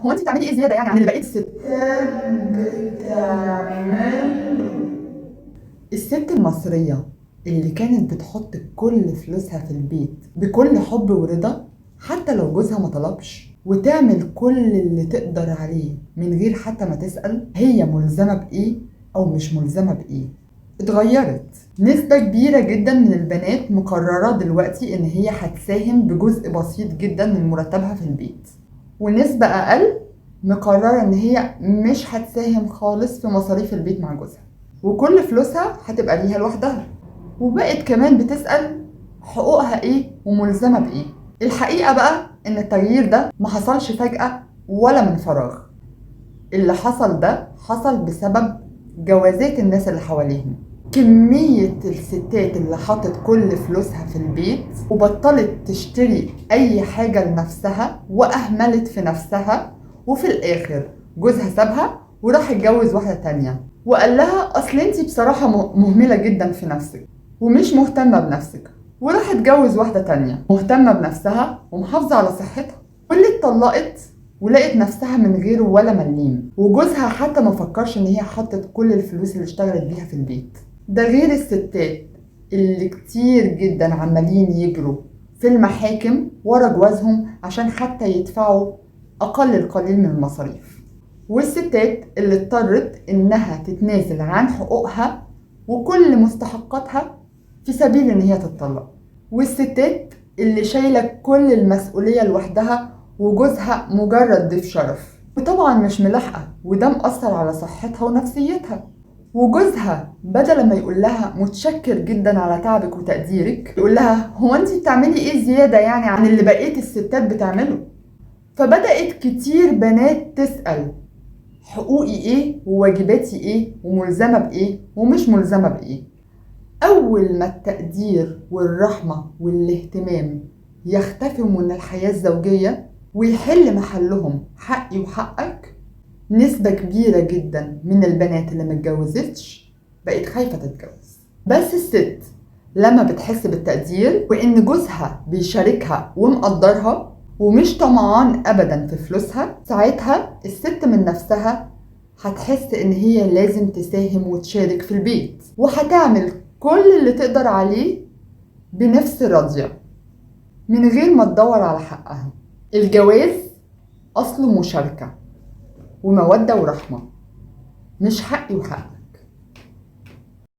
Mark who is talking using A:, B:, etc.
A: هو انت بتعملي ايه زيادة يعني عن اللي بقية الست
B: بتعمله؟
A: الست المصرية اللي كانت بتحط كل فلوسها في البيت بكل حب ورضا حتى لو جوزها ما طلبش، وتعمل كل اللي تقدر عليه من غير حتى ما تسأل هي ملزمة بإيه أو مش ملزمة بإيه، اتغيرت. نسبة كبيرة جدا من البنات مقررة دلوقتي إن هي هتساهم بجزء بسيط جدا من مرتبها في البيت، ونسبة أقل مقررة إن هي مش هتساهم خالص في مصاريف البيت مع جوزها، وكل فلوسها هتبقى ليها لوحدها. وبقت كمان بتسأل حقوقها إيه وملزمة بإيه. الحقيقة بقى إن التغيير ده ما حصلش فجأة ولا من فراغ، اللي حصل ده حصل بسبب جوازات الناس اللي حواليهم. كمية الستات اللي حطت كل فلوسها في البيت وبطلت تشتري أي حاجة لنفسها وأهملت في نفسها، وفي الآخر جوزها سابها وراح اتجوز واحدة تانية وقال لها أصل انتي بصراحة مهملة جدا في نفسك ومش مهتمة بنفسك، وراح اتجوز واحدة تانية مهتمة بنفسها ومحافظة على صحتها، واللي اتطلقت ولقت نفسها من غيره ولا مليم، وجوزها حتى ما فكرش ان هي حطت كل الفلوس اللي اشتغلت بيها في البيت. ده غير الستات اللي كتير جدا عمالين يجروا في المحاكم ورا جوازهم عشان حتى يدفعوا اقل القليل من المصاريف، والستات اللي اضطرت انها تتنازل عن حقوقها وكل مستحقاتها في سبيل ان هي تتطلق، والستات اللي شايلة كل المسؤولية لوحدها وجوزها مجرد ضيف شرف، وطبعا مش ملاحقة، وده مأثر على صحتها ونفسيتها. وجوزها بدل ما يقول لها متشكر جدا على تعبك وتقديرك، يقول لها هو انت بتعملي ايه زيادة يعني عن اللي بقية الستات بتعمله. فبدأت كتير بنات تسأل حقوقي ايه وواجباتي ايه وملزمة بايه ومش ملزمة بايه. أول ما التقدير والرحمة والاهتمام يختفوا من الحياة الزوجية ويحل محلهم حقي وحقك، نسبة كبيرة جدا من البنات اللي متجوزتش بقت خايفة تتجوز. بس الست لما بتحس بالتقدير وإن جوزها بيشاركها ومقدرها ومش طمعان أبدا في فلوسها، ساعتها الست من نفسها هتحس إن هي لازم تساهم وتشارك في البيت، وهتعمل كل اللي تقدر عليه بنفس راضية من غير ما تدور على حقها. الجواز أصله مشاركة ومودة ورحمة، مش حقي وحقك.